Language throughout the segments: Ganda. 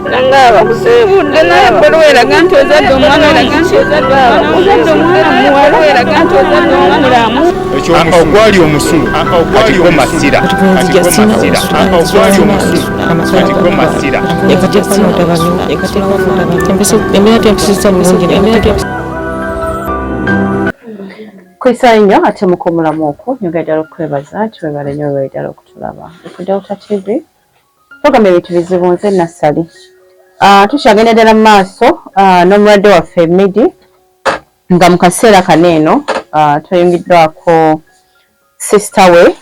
Nga bakusiibudde, naye ebbaluwa eraga nti ozadde omwana, ozadde omwana muwala, eraga nti ozadde omwana mulamu. Ogwali omusulo katiko masira, katiko masira, ogwali omusulo katiko masira. Embeera tempisizza bulungi. Kwisa nnyo ate mukomulamu okwo, nyongera ddala okukwebaza nti webale nnyo, webale ddala okutulaba ku Delta TV, program Ebintu Bizibu. Nze Nassali. Tukyagenda ddala mu maaso n'omulwadde waffe Midi, nga mu kaseera kano eno tweyungiddwako sister we.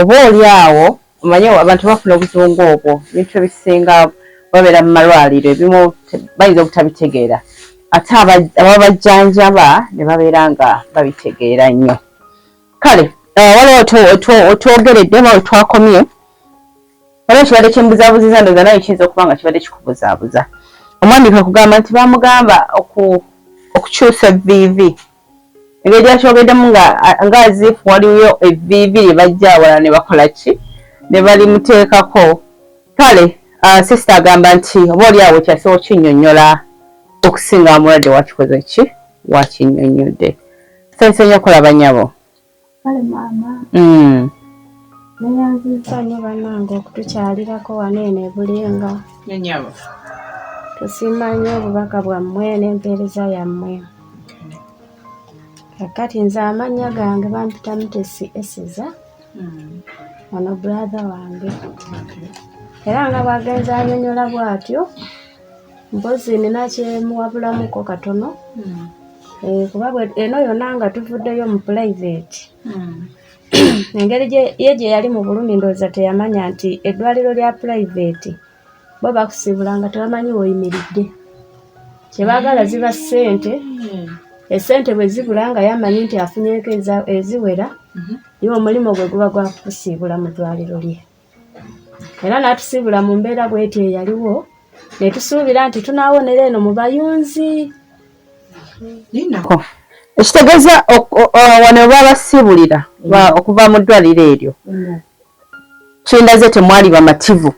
Oba oli awo omanye abantu bafuna obuzibu ng'obwo, ebintu ebisinga babeera mu malwaliro, ebimu bayinza obutabitegeera, ate ababajjanjaba ne babeera nga babitegeera nnyo. Kale waliwo otwogeredde oba wetwakomye, waliwo kibadde kimbuzaabuziza, ndowooza naye kiyinza okuba nga kibadde kikubuzaabuza. Omwami kwe kugamba nti bamugamba okukyusa evviivi, engeri gyakyogeddemu nga as if waliyo evviivi lye bajja awalala ne bakola ki, ne balimuteekako. Kale sister agamba nti oba oli awo kyasobola okinnyonnyola okusinga omulwadde wakikoze ki, wakinnyonnyodde. Sanyuse nnyo okulaba, nnyabo. Kale maama. Neyanzizza nnyo bannange okutukyalirako wano eno ebulenga. Nyabo. Tusiima nnyo obubaka bwammwe n'empeereza yammwe. Kakati nze amannya gange bampita Mutesi Eseza. Ono brother wange, era nga bwagenza anyonyola bw'atyo, mpozi nina kyemuwabulamuko katono. Kuba eno yonna nga tuvuddeyo mu private, engeri ye gye yali mu bulumi, ndowooza teyamanya nti eddwaliro lya private bo bakusiibula nga tebamanyi w'oyimiridde. Kyebaagala ziba ssente. Essente bwe zibula nga yamanyi nti afunyeeko eziwera, ye omulimu gwe guba gwa kukusiibula mu ddwaliro lye. Era n'atusiibula mu mbeera bw'etyo eyaliwo, ne tusuubira nti tunaawonera eno mu bayunzi. Ekitegeeza wano babasiibulira okuva mu ddwaliro eryo, kindaze temwali bamativu.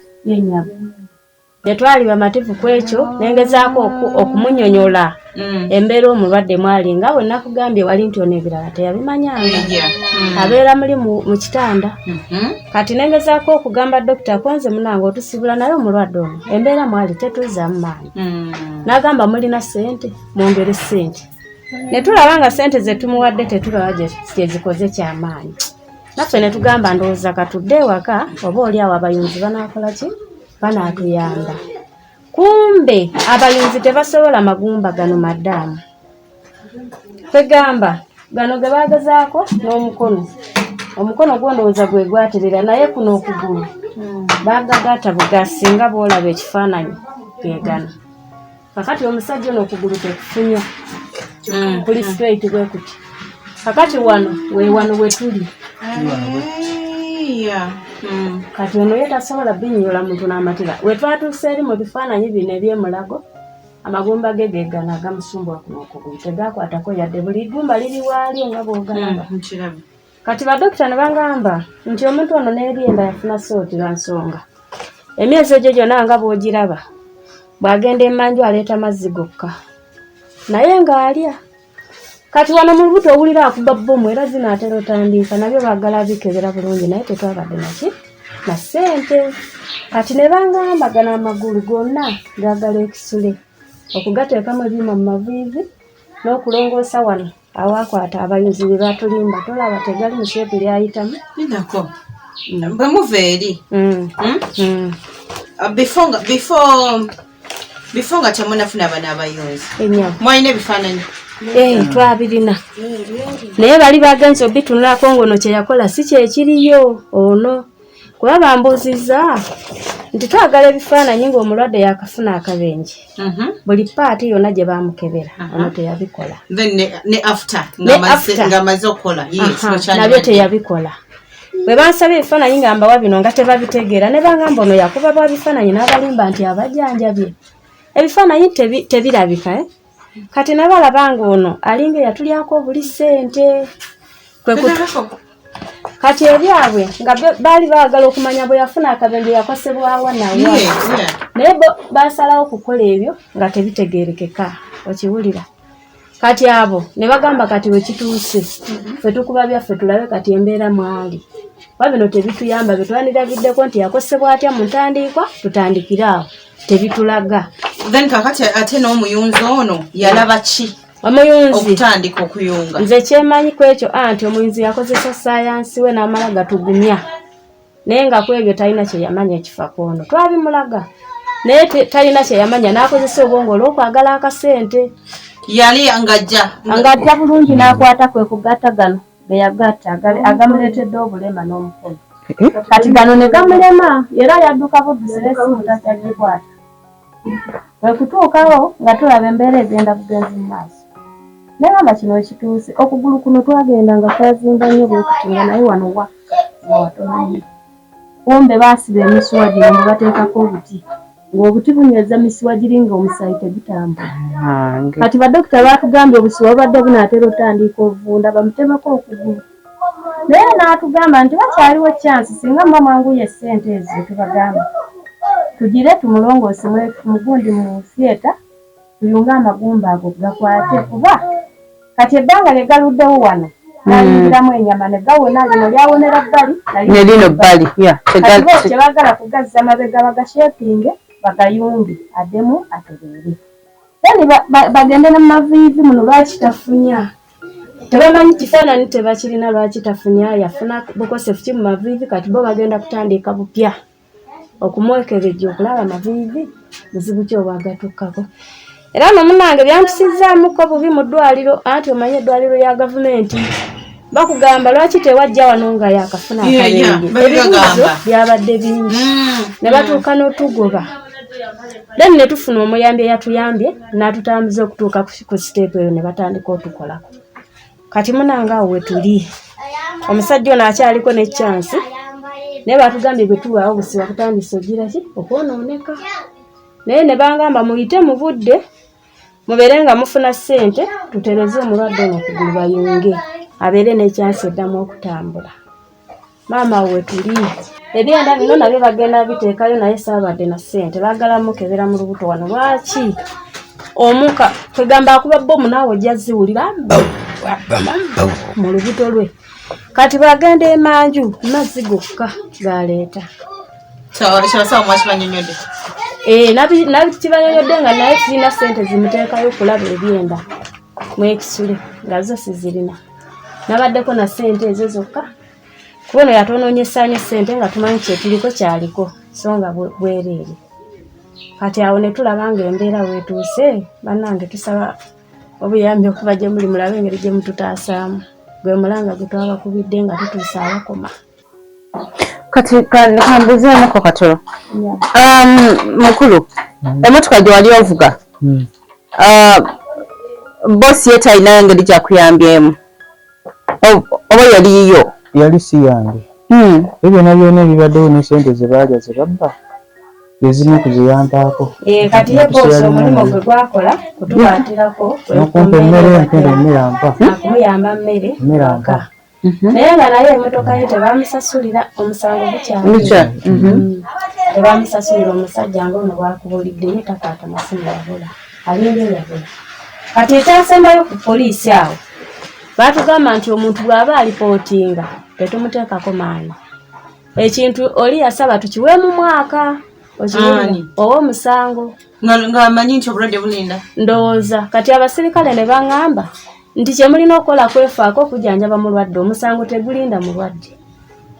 Tetwali bamativu ku ekyo. Nengezaako okumunyonyola embeera omulwadde mwali, nga bwe nakugambye wali nti ono ebirala teyabimanyanga, abeera muli mu kitanda. Kati nengezaako okugamba dokita, konze munange otusibula, naye omulwadde ono embeera mwali tetuzzaamu maanyi. N'agamba, "Mulina ssente, mwongere ssente." Ne tulaba nga ssente ze tumuwadde tetulaba gye zikoze kyamaanyi. Naffe ne tugamba, ndowooza katudde ewaka, oba oli awo abayunzi banaakola ki, banaatuyamba. Kumbe abayunzi tebasobola magumba gano maddaamu. Kwegamba gano ge bagezaako n'omukono, omukono gwo ndowooza gwe gwaterera, naye kuno okugulu bagagatta bugasi, nga bw'olaba ekifaananyi ge gano. Kakati omusajja ono okugulu tekufunywa, kuli straight bwe kuti. Kakati wano we wano we tuli. Kati ono ye tasobola binnyonnyola muntu n'amatira. We twatuuse eri mu bifaananyi bino eby'emulago, amagumba ge ge gano agamusumbwa kuno okugulu, tegakwatako yadde, buli ggumba liri waalyo nga bw'ogalaba. Nkiraba. Kati badokita ne bagamba nti omuntu ono n'ebyenda yafuna sooti lwa nsonga emyezi egyo gyonna nga bw'ogiraba, bw'agenda emanju aleeta mazzi gokka, naye ng'alya. Kati wano mu lubuto owulira akuba bbomu, era zinaatera otandiika, nabyo baagala bikebera bulungi, naye tetwabadde naki na ssente. Kati ne bangamba gano amagulu gonna gaagala ekisule, okugateekamu ebyuma mu maviivi n'okulongoosa wano awakwata. Abayunzi bye batulimba, tolaba tegali mu shape lyayitamu. Ninako bwe muva eri, before nga temunafuna bano abayunzi, Ennyabo. mwalina ebifaananyi? Eh, twabirina, naye bali bagenze obitunulako ng'ono kye yakola si kyekiriyo ono, kuba bambuuzizza nti twagala ebifaananyi ng'omulwadde yakafuna akabenje, buli part yonna gye bamukebera. Ono teyabikola. Then ne after Ne ng'amaze after. ng'amaze okukola, yes. Aha, nabyo teyabikola. Bwe bansaba ebifaananyi nga mbawa bino nga tebabitegeera, ne bangamba ono yakuba bwa bifaananyi n'abalimba nti abajjanjabye. Ebifaananyi tebirabika, eh? Kati nabalaba nga ono alinga eyatulyako obuli ssente. Kati ebyabwe nga baali baagala okumanya bwe yafuna akabenje yakosebwawa nawa, naye bo basalawo okukola ebyo nga tebitegeerekeka, okiwulira? Kati abo ne bagamba kati we kituuse ffe tukuba byaffe tulabe kati embeera mwali, kuba bino tebituyamba. Bye twandirabiddeko nti yakosebwa atya mu ntandiikwa, tutandikire awo, tebitulaga. Then kakati ate n'omuyunzi ono yalaba ki? Omuyunzi okutandika okuyunga. Nze kyemanyi ku ekyo anti omuyunzi yakozesa sayansi we n'amala gatugumya, naye nga ku ebyo talina kye yamanya ekifa ku ono. Twabimulaga naye talina kye yamanya, n'akozesa obwongo olw'okwagala akasente. Yali ng'ajja ng'ajja bulungi n'akwata kwe kugatta gano ge yagatta agamuleetedde obulema n'omukono. Kati gano ne gamulema, era yadduka buddusi n'essimu takyagikwata. Kwe kutuukawo nga tulaba embeera egenda bugenzi mu maaso. Naye nga kino ekituuse, okugulu kuno twagenda nga kwazimba nnyo bwe kuti, nga naye wano wa nga watono nnyo. Kumbe baasiba emisuwa gino mbu bateekako obuti, ng'obuti bunyweza misuwa giri nga omusaayi tegutambula. Kati badokita baatugambye obusiwa bubadde bunaatera otandika ovunda, bamutemeko okugulu. Naye n'atugamba nti wakyaliwo chance singa muba mwanguye essente ezo zetubagamba, tugire tumulongoose mugundi mu theatre, tuyunge amagumba ago gakwate, kuba kati ebbanga lye galuddewo wano gayingiramu enyama ne gawona. Lino lyawonera bbali. Ne lino bbali, yeah. Kati bo kyebagala kugazza mabega, bagashepinge, bagayunge, addemu atereere. Then bagende ne mumaviivi muno. Lwaki tafunya tebamanyi, kifaananyi tebakirina. Lwaki tafunya, yafuna bukosefu ki mu maviivi? Kati bo bagenda kutandika bupya okumwekebejja okulaba amaviivi buzibu ki obwagatukkako. Era no munange byantusizaamuko bubi mu ddwaliro, anti omanyi eddwaliro lya gavumenti bakugamba lwaki tewajja wano nga yakafuna akabenje. Ebibuuzo byabadde bingi ne batuuka n'otugoba. Then ne tufuna omuyambi eyatuyambye n'atutambuza okutuuka ku step eyo ne batandika otukolako. Kati munange awo wetuli, omusajja ono akyaliko ne chance, naye batugambye bwe tulwawo busiba kutandisa ogira ki okwonooneka. Naye ne bangamba muyite mu budde, mubeere nga mufuna ssente, tutereze omulwadde ono okugulu, bayunge, abeere n'ekyansi eddamu okutambula. Maama, awo wetuli. Ebyenda bino nabyo bagenda biteekayo, naye saabadde na ssente. Baagala mukebera mu lubuto wano lwaki omuka kwegamba akuba bomu, naawe ojja ziwulira mu lubuto lwe. Kati bwagenda emanju mazzi gokka galeeta. Kyabasawo mwakibanyonyodde? Eh, nabikibanyonyodde nga naye sirina ssente zimuteekayo okulaba ebyenda mwekisule, nga zo sizirina. Nabaddeko na ssente ezo zokka, kuba ono yatonoonyesa nnyo ssente nga tumanyi kyetuliko kyaliko, so nga bwereere. Kati awo ne tulaba nga embeera weetuuse. Bannange, tusaba obuyambi okuva gye muli, mulabe engeri gye mututaasaamu. Gwe mulanga gwe twabakubidde nga tutuuse awakoma. Kati kambuzeemuko katono. Mukulu, emotoka gye wali ovuga, bosi ye talina ngeri gyakuyambyemu oba yali yiyo? Yali si yange. Ebyo byonna byonna ebibaddewo ne sente ze baalya ze babba, ezimu ku zeyampaako. Eh, kati ye boosi omulimu gwe gwakola kutubaatirako. Nokumpa emmere, mpenda emmere ampa. Akumuyamba mmere. Emmere ampa. Naye nga naye emotoka ye tebamusasulira, omusango gukyali. Tebamusasulira. Omusajja nga ono bwakubulidde ye takwata masimu, yabula, alinga eyabula. Kati ekyasembayo ku poliisi awo batugamba nti omuntu bw'aba alipootinga tetumuteekako maanyi. Ekintu oli yasaba tukiweemu mwaka. Ani? Owa omusango. Ng'amanyi nti obulwadde bulinda. Ndowooza kati abasirikale ne baŋŋamba nti kye mulina okukola kwefaako okujjanjaba mulwadde, omusango tegulinda mulwadde.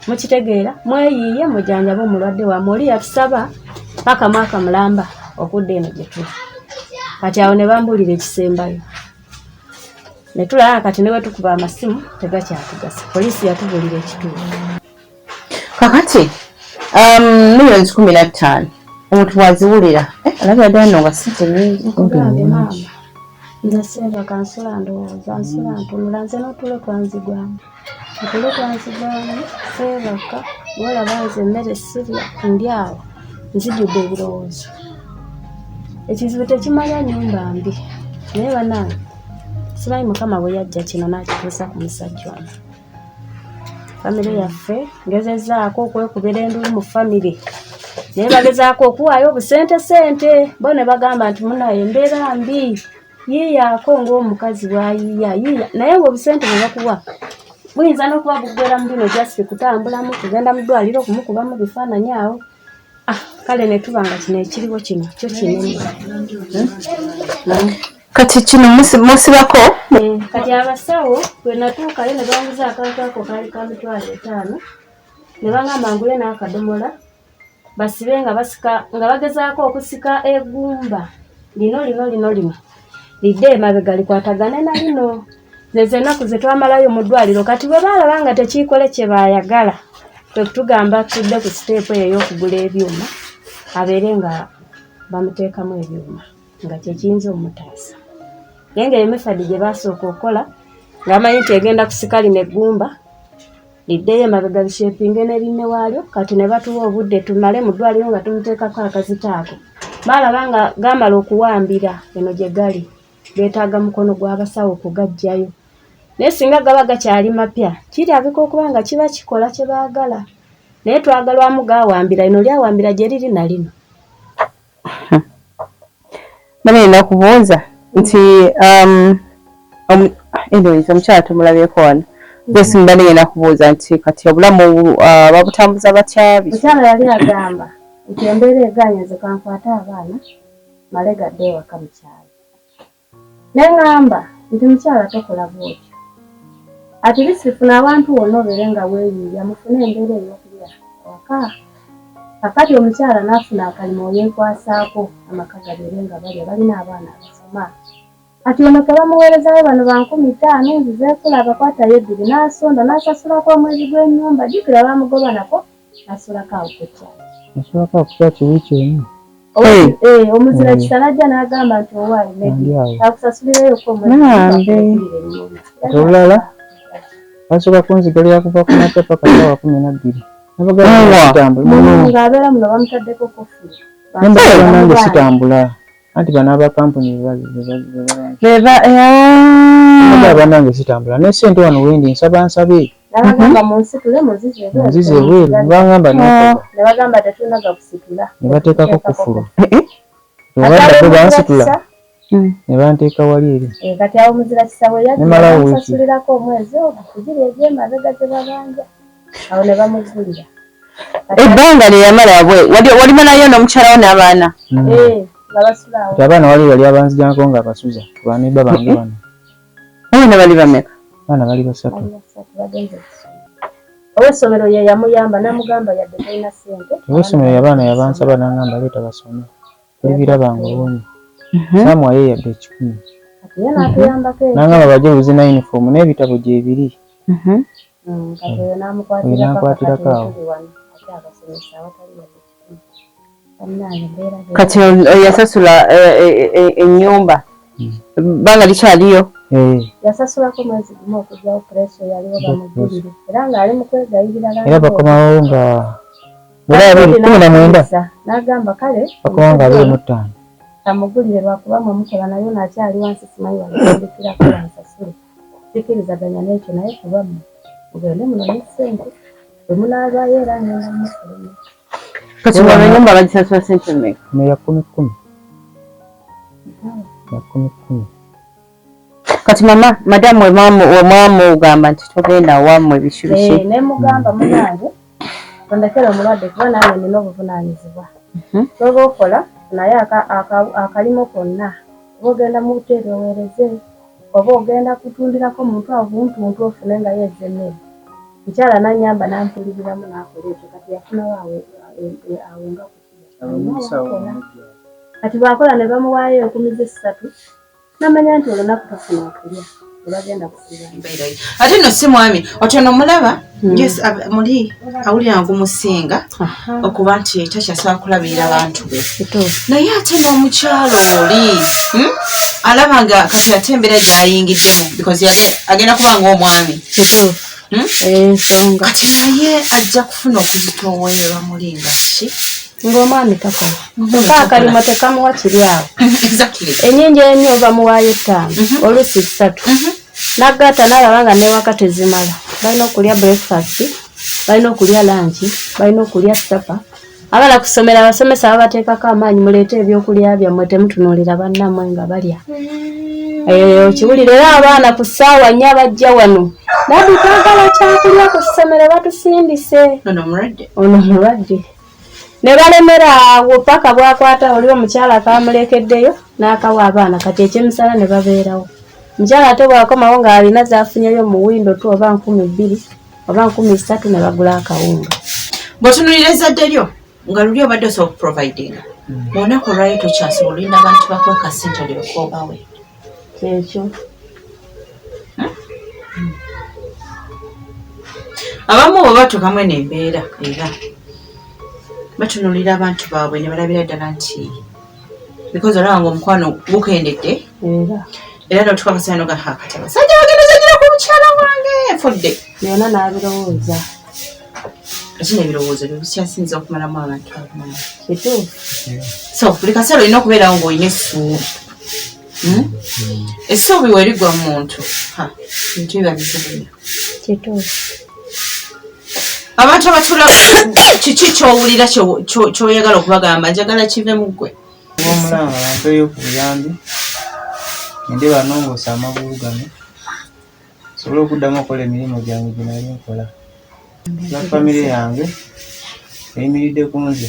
Mukitegeera, mweyiiye mujanjabe omulwadde wammwe. Oli yatusaba paka mwaka mulamba okudda eno gye tuli. Kati awo ne bambuulira ekisembayo ne tulaba kati ne bwe tukuba amasimu tegakyatugasa. Poliisi yatubuulira ekituufu. Kakati 15 million omuntu bwaziwulira, eh, alabira ddala nno nga sente nyingi. Nkugambye maama, nze seebaka, nsula ndowooza, nsula ntunula. Nze n'otulo twanzigwamu, otulo twanzigwamu, seebaka. Olaba nze emmere sirya, ndi awo nzijjudde ebirowoozo. Ekizibu tekimanya nyumba mbi, naye bannange simanyi Mukama bwe yajja kino n'akituusa ku musajja ono. Famire yaffe ngezezaako okwekubira endulu mu famire, naye bagezaako okuwaayo obusente sente, bo ne bagamba nti munaye embeera mbi, yiiyaako ng'omukazi bw'ayiiya yiiya, naye ng'obusente bwe bakuwa buyinza n'okuba buggwera mu bino, just kutambulamu, kugenda mu ddwaliro, kumukubamu bifaananyi awo. Ah, kale ne tuba nga kino ekiriwo kino kyo kinene. Kati kino musibako? Kati abasawo bwe natuukayo ne banguza akantu ako kaali ka 50,000, ne bangamba ngule n'akadomola basibe nga basika, nga bagezaako okusika egumba lino lino lino lino lidde emabega likwatagane na lino. Zezo ennaku ze twamalayo mu ddwaliro. Kati bwe baalaba nga tekiikole kye baayagala, kwe kutugamba tudde ku siteepu eyo ey'okugula ebyuma, abeere nga bamuteekamu ebyuma nga kyekiyinza omutaasa. Naye nga eyo method gye baasooka okukola, ng'amanyi nti egenda kusika lino eggumba liddeyo emabega lishepinge ne linne waalyo. Kati ne batuwa obudde tumale mu ddwaliro nga tumuteekako akazito ako. Baalaba nga gaamala okuwambira eno gye gali, beetaaga mukono gw'abasawo okugaggyayo, naye singa gaba gakyali mapya kirabika okuba nga kiba kikola kye baagala, naye twagalwamu gaawambira lino lyawambira gye liri na lino. Bane nakubuuza nti anyways omukyala tumulabyeko wano, just mbadde ngenda kubuuza nti kati obulamu babutambuza batya? Mukyala yali agamba nti embeera egaanye, nze kankwate abaana male gadde ewaka mu kyalo. Ne ŋŋamba nti mukyala tokola bw'otyo, at least funa awantu wonna obeere nga weeyiiya, mufune embeera ey'okulya awaka. Kakati omukyala n'afuna akalimu yeekwasaako amaka gabeere nga balya, balina abaana abasoma. Kati ono ke bamuweerezaayo bano ba 5,000, nzize kulaba kwatayo ebbiri n'asonda n'asasulako omwezi gw'ennyumba. Jjukira bamugoba nako n'asulako awo ku kyalo. Nasulako awo ku kyaki wiiki emu. Omuzira kisa n'ajja n'agamba nti owaayi Ndi awo. Akusasulireyoko omwezi Bambi. ennyumba. Olulala basooka kunzigalira kuva ku makya paka ssaawa 12. Nabagamba Awa. sitambula. Muno. Ng'abeera muno bamutaddeko kufulu. Nembagamba nange sitambula. Anti bano aba kampuni beba bebagamba bannange sitambula ne ssente wano wendi nsaba nsabe N'abagamba munsitule munzize ebweru. Munzize ebweru nebangamba nekoba. Ne bagamba tetulina gakusitula. Ne bateekako kufulu. Kati Obadda awo bo omuzira bansitula ne banteeka wali eri. Kati awo muzira kisa bwe yajja Nemalawo wiiki. bamusasulirako omwezi ogwo kugiri egy'emabega ze babanja, awo ne bamugulira. Ebbanga lye yamala bwe walimalayo n'omukyala wo n'abaana? Nga basula awo. Kati abaana wali yali abanzijanko nga abasuza baneiba bange bano. Abaana bali bameka? Abaana bali basatu. Bali basatu bagenze kusoma. Ow'essomero ye yamuyamba n'amugamba yadde talina ssente. Ow'essomero abaana yabansaba n'angamba leeta basome. Tolibiraba nga owonye. Saamuwayo yadde 100. Kati ye n'atuyambako ekyo. N'angamba bajje buzi na uniform n'ebitabo gyebiri. Kati oyo Oyo n'amukwatirako n'ankwatirako awo. tuli wano ate abasomesa awatali yadde 100. Bannange embeera bwe Kati oyo yasasula ennyumba bbanga likyaliyo? Yasasulako mwezi gumu okugyawo pureso yaliwo bamugulire, era ng'ali mu kwegayirira Era bakomawo nga era 2019. N'agamba kale Bakomawo nga 25. Kamugulire lwakuba mwe mukola naye ono akyali wansi, simanyi wanatandikirako bansasule, sikkirizaganya n'ekyo, naye kuba mmwe mugende munonye ssente, bwe munaalwayo era ngenda mufulumya. Kati wano ennyumba bagisasula ssente mmeka? Eno ya kumi kumi. Ya kumi kumi. Kati mama madamu wemwamugamba nti togenda wammwe biki biki? Ne mugamba munange ondekere omulwadde kuba nange nina obuvunaanyizibwa. Kyoba okola naye akalimo konna, oba ogenda mu buteeri oweereze, oba ogenda kutundirako muntu awo buntuntu ofune nga yeeza emmere. Mukyala n'annyamba n'ampuliriramu n'akola ekyo, kati yafunawo awo nga kukola. Kati bw'akola ne bamuwaayo 3,000, n'amanya nti olunaku tafuna okulya tebagenda kusiiba. Mbeera ye. Ate nno si mwami otono mulaba, yes, muli awulira nga gumusinga okuba nti takyasobola kulabirira bantu be, naye ate n'omukyalo oli alaba nga kati ate embeera gy'ayingiddemu because agenda kuba ng'omwami. Ensonga. Kati naye ajja kufuna okuzitoowererwa muli nga ki? Ng'omwami takola, kyokka akalimo tekamuwa kiri awo. Ennyingi ennyo bamuwaayo 5, oluusi 3, n'agatta n'alaba nga newaka tezimala. Balina okulya breakfast, balina okulya lunch, balina okulya supper. Abaana ku ssomero abasomesa babateekako amaanyi, muleete ebyokulya byammwe, temutunuulira bannammwe nga balya. Okiwulira era abaana ku ssaawa 4 bajja wano, daddy twagala kyakulya ku ssomero, batusindise. Ono mulwadde. Ne balemera awo paka bwakwata oli omukyala kamulekeddeyo n'akawa abaana, kati ekyemisana ne babeerawo. Omukyala ate bw'akomawo ng'alina z'afunyeyo mu windo tu oba 2000 oba 3000 ne bagula akawunga. Bw'otunuulira ezzadde lyo nga luli obadde osobola okuprovidinga, olunaku olwali tokyasobola, olinda abantu bakuwe ka ssente olyoke obawe. Kyekyo. Abamu bwe batuukamu eno embeera era batunuulira abantu baabwe ne balabira ddala nti because olaba nga omukwano gukendedde era n'otuuka akaseera n'ogamba, ha kati abasajja bagenda zanyira ku mukyala wange nfudde. Byonna n'abirowooza. Ate n'ebirowoozo bye bikyasinza okumalamu abantu abamu. Kituufu. So buli kaseera olina okubeerawo ng'olina essuubi. Essuubi werigwa mu muntu, bintu biba bizibu nnyo. Kituufu. Abantu abatula, kiki ky'owulira ky'oyagala okubagamba? Njagala kive mu ggwe. Omulanga bampeeyo ku buyambi ngende banongoose amagulu gano nsobole okuddamu okukola emirimu gyange gye nali nkola. Na famire yange eyimiridde ku nze.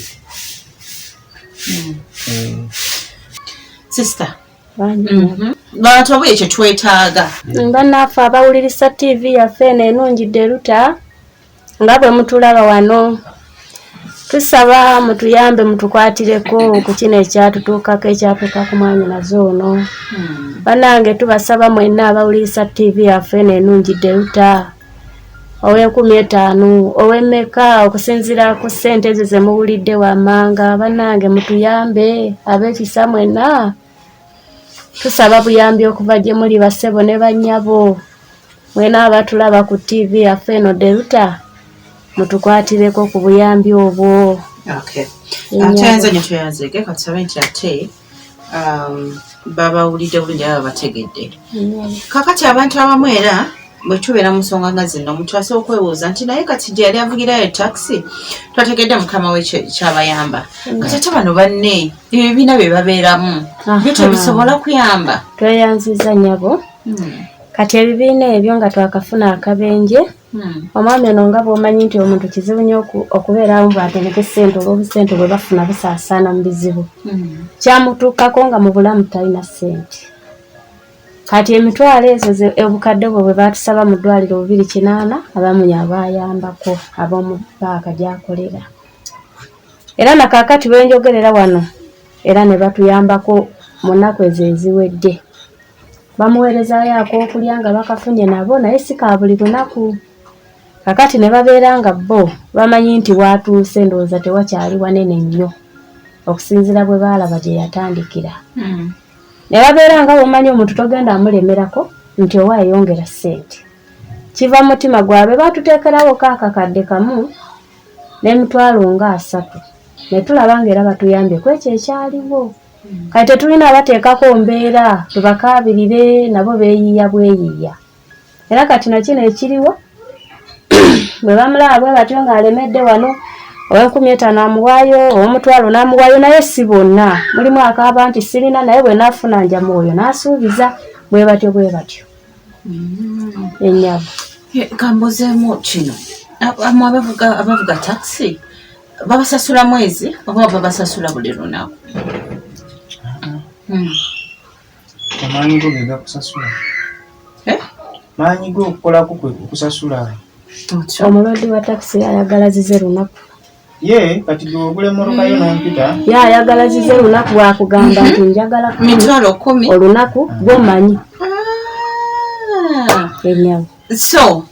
Sister, bantu abuye kye twetaaga. Bannaffe abawulirisa TV yaffe eno ennungi Deruta, nga bwe mutulaba wano, tusaba mutuyambe, mutukwatireko ku kino ekyatutuukako, ekyatuuka ku mwanyinaze ono. Bannange, tubasaba mwenna abawulirisa TV yaffe eno ennungi Deruta, ow'enkumi 5, ow'emmeka, okusinziira ku ssente ezo ze muwulidde wammanga, bannange mutuyambe. Ab'ekisa mwenna, tusaba buyambi okuva gye muli, bassebo ne bannyabo mwena abatulaba ku TV yaffe eno Deruta, mutukwatireko ku buyambi obwo. Okay. Tweyanze nnyo, tweyanzeege. Katusabe nti ate babawulidde bulungi, aba bategedde. Kakati abantu abamu era bwe tubeera mu nsonga nga zino, omuntu asobola okwebuuza nti naye kati gye yali avugirayo takisi twategedde mukama we kyabayamba, kati ate bano banne ebibiina bye babeeramu byo tebisobola kuyamba? Tweyanziza nnyabo. Kati ebibiina ebyo, nga twakafuna akabenje, omwami ono, nga bw'omanyi nti omuntu kizibu nnyo okubeerawo bw'atereka essente, olw'obusente bwe bafuna busaasaana mu bizibu. Kyamutuukako nga mu bulamu talina ssente. Kati emitwalo ezo obukadde bwe bwe baatusaba mu ddwaliro 280, abamu abaayambako ab'omu paaka gy'akolera, era nakaakati bwe njogerera wano era ne batuyambako mu nnaku ezo eziwedde, bamuweerezaayo ak'okulya nga bakafunye nabo, naye si ka buli lunaku. Kakati ne babeera nga bo bamanyi nti waatuuse, ndowooza tewakyali wanene nnyo okusinziira bwe baalaba gye yatandikira, ne babeera nga bw'omanyi omuntu togenda amulemerako nti owa ayongera ssente, kiva mu mutima gwabwe. Baatuteekerawo kaakakadde kamu n'emitwalo nga 30, ne tulaba ng'era batuyambye ku ekyo ekyaliwo. Kati tetulina abateekako mbeera tubakaabirire, nabo beeyiiya bweyiiya. Era kati nakino ekiriwo, bwe bamulaba bwe batyo ng'alemedde wano, ow'enkumi 5 amuwaayo, ow'omutwalo n'amuwaayo, naye si bonna. Mulimu akaaba nti sirina, naye bwe naafuna nja mwoyo n'asuubiza, bwe batyo bwe batyo ennyabo. Kambuzeemu kino. Amu abavuga takisi babasasula mwezi oba babasasula buli lunaku? Amaanyi go ge gakusasula. Eh? Maanyi go okukolako kwe kukusasula. Omulwadde wa takisi ayagala zize lunaku. Ye kati gwe ogula emmotoka yo n'ompita. Ye ayagala zize lunaku, bwakugamba nti njagala 10, 100,000. Olunaku gwomanyi ennyabo. So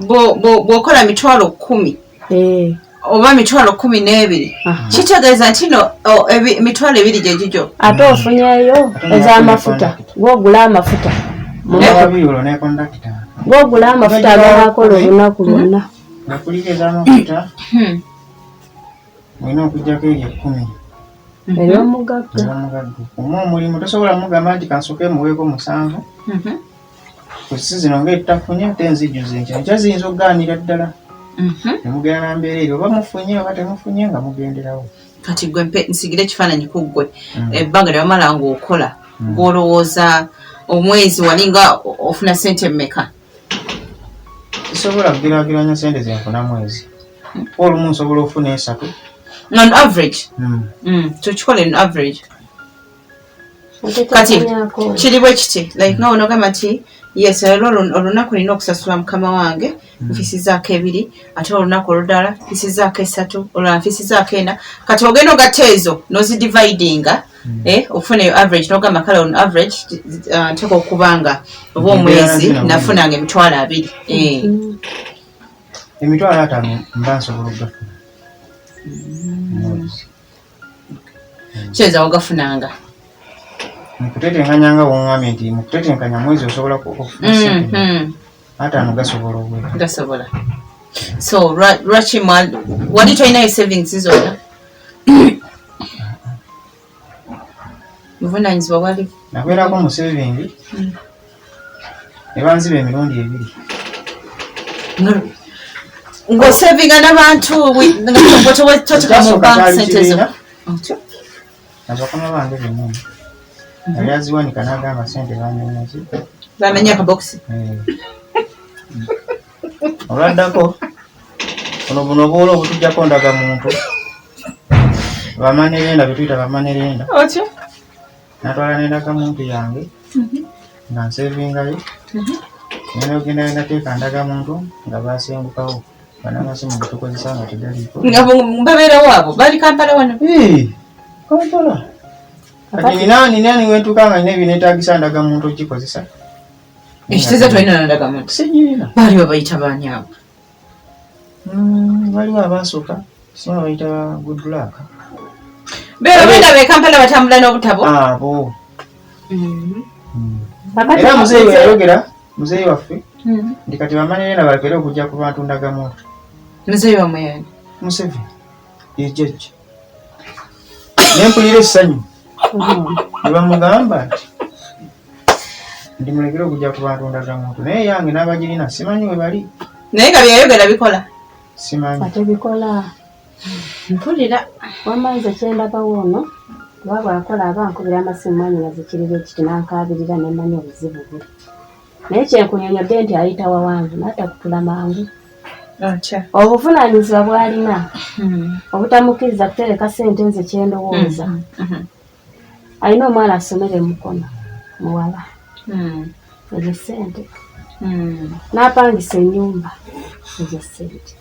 bw'okola 100,000 oba 12,000, kitegeeza nti no 20,000 gye gigyo. Ate ofunyeyo ez'amafuta, gwogula amafuta mu motoka. Babiri olwo ne kondakita. Gwogula amafuta aganakola olunaku lwonna. Nga kuliko ez'amafuta, olina okuggyako eryo 10 ery'omugagga. Ery'omugagga. Omu omulimu tosobola mugamba nti kansooke muweeko 7. Ku zino ngaettafunye ate nzijjuza enkya, enkya ziyinza okugaanira ddala. Nemugenda nambeera eri, oba mufunye oba temufunye nga mugenderawo. Kati gwe nsigira ekifaananyi ku ggwe, ebbanga lye wamala ng'okola, gw'olowooza omwezi wali nga ofuna sente mmeka? Sisobola kugeraageranya sente zenfuna mwezi, olumu nsobola okufuna 3. On average. Tukikole on average. Kati kiri bwe kiti, like nga onogamba nti yes, leero olunaku nina okusasula mukama wange, nfisizaako 2, ate olunaku olulala nfisizaako 3, olulala nfisizaako 4. Kati ogenda ogatta ezo nozidividinga, okufuna eyo average, nogamba kale on average nteeka okuba nga oba omwezi nafunanga 20,000. 50,000 mba nsobola okugafuna omwezi. Kitegeeza wagafunanga? Mukutetenkanya nga woŋŋambye nti mukutetenkanya mwezi osobola okufuna sente 50 gasobola obwera. Gasobola. So lwaki wali tolinayo savings zonna? Buvunanyizibwa bwali. Nabeerako mu saving ne banziba emirundi 2. Ng'osavinga n'abantu nga toteeka mu Ekyasooka bank kyali sente zo? kibiina. Abakama bange bennyini yali aziwanika n'agamba sente bamenyaki. Bamenya akabokisi. Olwaddako buno buno obuwola obutujjako ndagamuntu, bamanerenda betuyita bamanerenda. Otyo. Natwala n'endagamuntu yange nga nsevingayo, ngenda ogenda nateeka ndagamuntu nga basengukawo banamasimu getukozesa nga tegaliiko. Nga babeerawo abo bali Kampala wano? Kampala. Kati nina nina wentuuka nga nina ebinetagisa ndagamuntu ogikozesa. Ekitegeeza tolina na ndagamuntu? Sigirina. Baali babayita baani abo? Waliwo abaasooka singa bayita Good Luck. Beera benda be Kampala batambula n'obutabo. Abo. Era muzeeyi we yayogera, muzeeyi waffe, nti kati bamanirenda balekere okujja ku bantu ndagamuntu. Muzeeyi wamwe yani? Museveni ye jjajja. Ne mpulira essanyu ne bamugamba nti ndi mulekere okujja ku bantu ndagamuntu, naye yange n'abagirina simanyi we bali. Naye nga byeyayogera bikola? Simanyi. Ate bikola. Mpulira. Wamma nze kyendabawo ono, kuba bw'akola aba ankubira amasimu, mwannyinaze kirira ekiti n'ankaabirira ne mmanya obuzibu bwe. Naye kyenkunyonyodde nti ayita wawanvu n'atakutula mangu. Obuvunaanyizibwa bw'alina obutamukkiriza kutereka ssente, nze kyendowooza alina omwana asomera emukono muwala, ezo ssente, n'apangisa ennyumba, ezo ssente,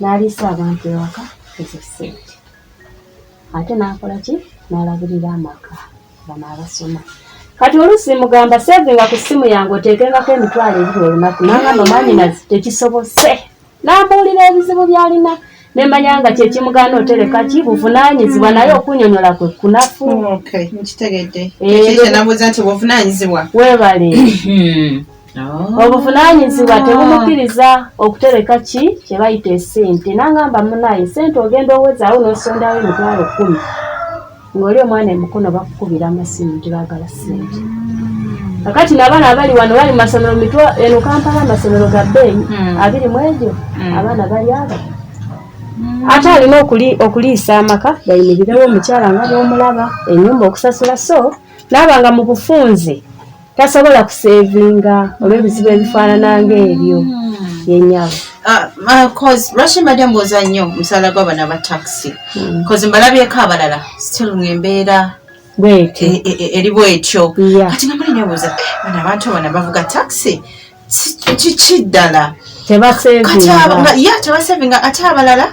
n'aliisa abantu ewaka, ezo ssente, ate n'akola ki, n'alabirira amaka bano abasoma. Kati oluusi mugamba sevinga ku ssimu yange oteekengako 20,000 olunaku, nangamba mwanyinazi tekisobose, nambuulira ebizibu by'alina nemanya nga kyekimugaana otereka ki buvunaanyizibwa, naye okunyonyola kwe kunafu. Nkitegedde. Ekyo nti buvunaanyizibwa. Weebale. Obuvunaanyizibwa tebumukkiriza okutereka ki kye bayita esente. Nangamba munaye sente ogenda owezaawo n'osondawo 10,000 ng'oli omwana emukono bakukubira amasimu nti baagala ssente. Kakati n'abaana abali wano bali mu masomero eno Kampala amasomero ga bbeeyi 20 mu egyo abaana bali abo. Ate alina okuliisa amaka gayimirirewo omukyala nga bw'omulaba, ennyumba okusasula, so naaba nga mu bufunze tasobola kusevinga olw'ebizibu ebifaanana ng'ebyo yennyabo. Cause lwaki mbadde mbuuza nnyo omusaala gw'abana ba taxi, cause mbalabyeko abalala still ng'embeera bwetyo eri bwetyo. Kati nga muli nebuuza, bano abantu bano bavuga taxi kiki ddala? Tebasevinga. Ya, tebasevinga. Ate abalala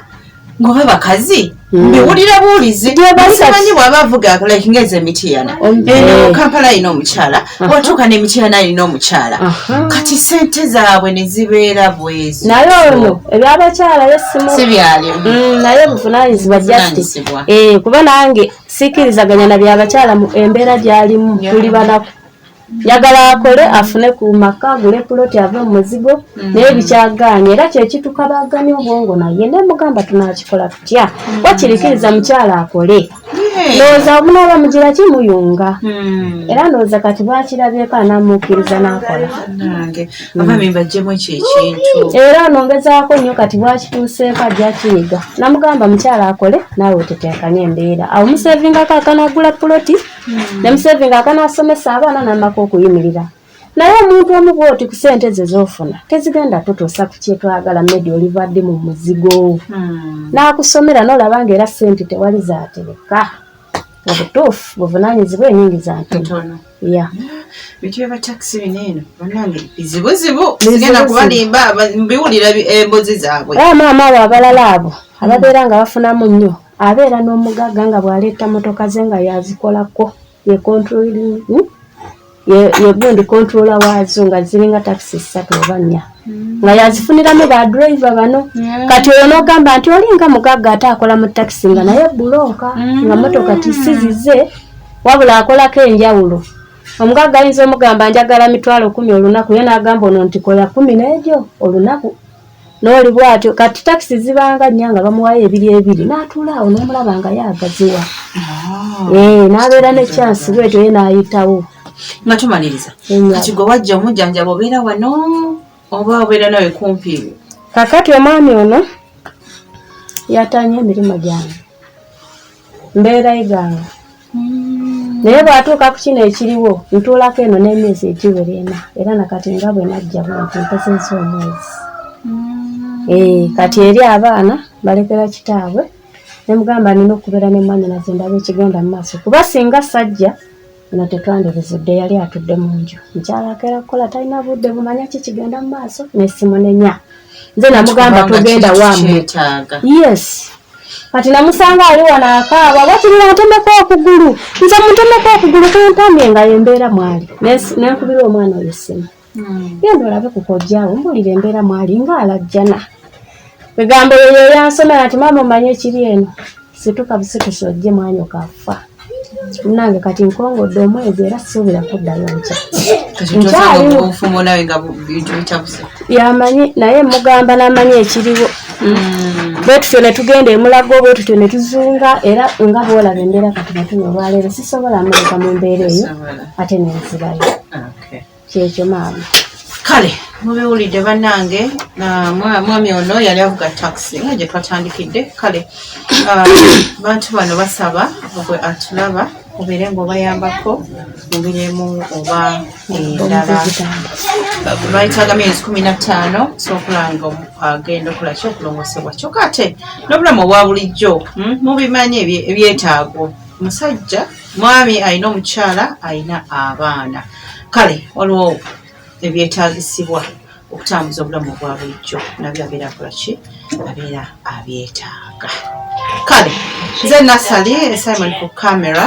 ngoba bakazi mbiwulira buwulizi, simanyi bwaba avuga like ngeza emitiyana eno Kampala alina omukyala, watuuka n'emitiyana alina omukyala, kati sente zaabwe ne zibeera bwezo. Naye ono ebyabakyala ye simu si byalimu. Naye buvunanyizibwa just, kuba nange sikkirizaganya na byabakyala mu embeera gy'alimu. Tuli banaku, njagala akole afune ku maka, agule puloti, ave mu muzigo, naye bikyagaanye era kyekitukabaganya obwongo. Naye nemugamba tunakikola tutya, wakirikiriza mukyala akole. Ndowooza omunaaba mugira ki muyunga. Era ndowooza kati bwakirabyeko anamukkiriza n'akola. Abaami mbaggyemu ekyo ekintu. Era onongezaako nnyo kati bwakituuseeko ajja kiyiga. Namugamba mukyala akole naawe otetenkanye embeera. Awo museevingako akanagula puloti, ne museevinga akanaasomesa abaana n'amaka okuyimirira. Naye omuntu omu bw'oti ku ssente ze z'ofuna tezigenda tutuusa ku kyetwagala. Medi oliva ddi mu muzigo? N'akusomera n'olaba ng'era ssente tewali zaatereka. Obutuufu buvunaanyizibwa enyingiza ntono. Ya. Bintu bya batakisi bino eno bannange bizibuzibu, sigenda kubalimba, mbiwulira emboozi zaabwe. Era maama abo abalala abo ababeera nga bafunamu nnyo, abeera n'omugagga nga bw'aleeta motoka ze nga yazikolako, ye controlling, ye gundi controller waazo, nga ziringa takisi 3 oba 4 nga yazifuniramu ba driver bano. Kati oyo n'ogamba nti olinga mugagga ate akola mu takisi nga naye bulooka, nga motoka tisizize wabula akolako enjawulo. Omugagga ayinza omugamba njagala 100,000 olunaku, ye n'agamba ono nti kola 10 n'egyo olunaku, n'oli bw'atyo. Kati takisi zibanga nnya nga bamuwayo 2 2, n'atuula awo n'omulaba nga yaagaziwa, n'abeera ne chance bwetyo ye n'ayitawo. Nga tumaliriza, kati gwe wajja omujjanjaba obeera wano oba obeera nawe kumpi? Kakati omwami ono yatanye emirimu gyange, mbeera Iganga, naye bw'atuuka ku kino ekiriwo ntuulako eno n'emyezi egiwera 4, era nakati nga bwe najja bwenti mpezezza omwezi. Kati eri abaana balekera kitaabwe, ne mugamba nina okubeera ne mwannyinaze ndaba ekigenda mu maaso, kuba singa sajja eno tetwandibizudde. Yali atudde mu nju, mukyala akeera kukola, talina budde bumanya ki kigenda mu maaso, nesimunenya nze namugamba togenda wammwe. Yes, kati namusanga ali wano akaaba, wakirira ntemeko okugulu, nze muntemeko okugulu kuntamye, nga yembeera mwali. Nenkubira omwana oyo essimu, genda olabe ku kojjaawo mbuulira embeera mwali, nga alajjana. Egambo eyo yeyansomera nti maama omanye ekiri eno, situka busitusi ojje mwanyoka afa. Munange kati nkongodde omwezi era sisuubira kuddayo nkya. Yamanyi naye mugamba n'amanyi ekiriwo. Bwe tutyo ne tugenda emulago, bwe tutyo ne tuzunga, era nga bw'olaba embeera kati batuli olwaleero sisobola muleka mu mbeera eyo ate nenzirayo. Kyekyo maama. Kale mubiwulidde bannange, mwami ono yali avuga takisi nga gye twatandikidde. Kale bantu bano basaba gwe atulaba obeere ng'obayambako mu ngeri emu oba endala. Bayitaaga myezi 15 sokulanga agenda okola ki, okulongosebwa, kyokka ate n'obulamu obwa bulijjo mubimanyi ebyetaago. Musajja mwami alina omukyala, alina abaana, kale waliwo ebyetaagisibwa okutambuza obulamu obwa bulijjo, nabyo abeera akola ki, abeera abyetaaga. Kale nze Nasali Simon ku camera,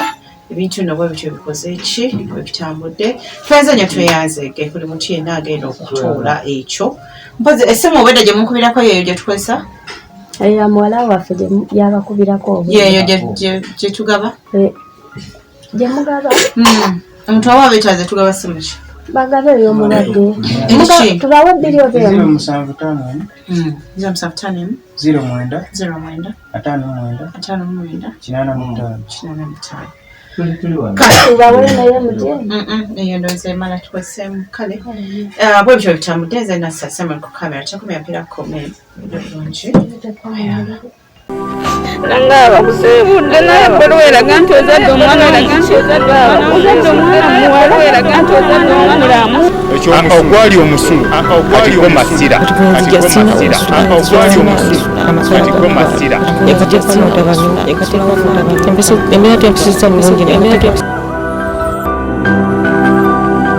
ebintu nno bwe bityo bikoze ki, bwe bitambudde. Tweyanze nnyo, tweyanzeege buli muntu yenna agenda okutuula ekyo. Mpozi essimu obwedda gye munkubirako yeeyo gye tukozesa? Eyo muwala waffe yabakubirako. Yeeyo gye tugaba? Gye mugaba. Omuntu aba abeetaaze tugaba simu ki? Bagabe ey'omulwadde, tubawe 2 oba 1. 0751. 0751. 09. 09. 59. 59. 85. 85. Tubawe naye muje. Eyo ndowooza emala, tukozeseemu. Kale bwe bityo bitambudde. Nze Nassa Simon ku camera, kyakumya mpira kome bulungi. Nga bakusiibudde naye ebbaluwa eraga nti ozadde omwana, ozadde omwana muwala, eraga nti ozadde omwana mulamu. Ogwali omusulo katiko masira, katiko masira, ogwali omusulo katiko masira. Embeera tempisizza bulungi.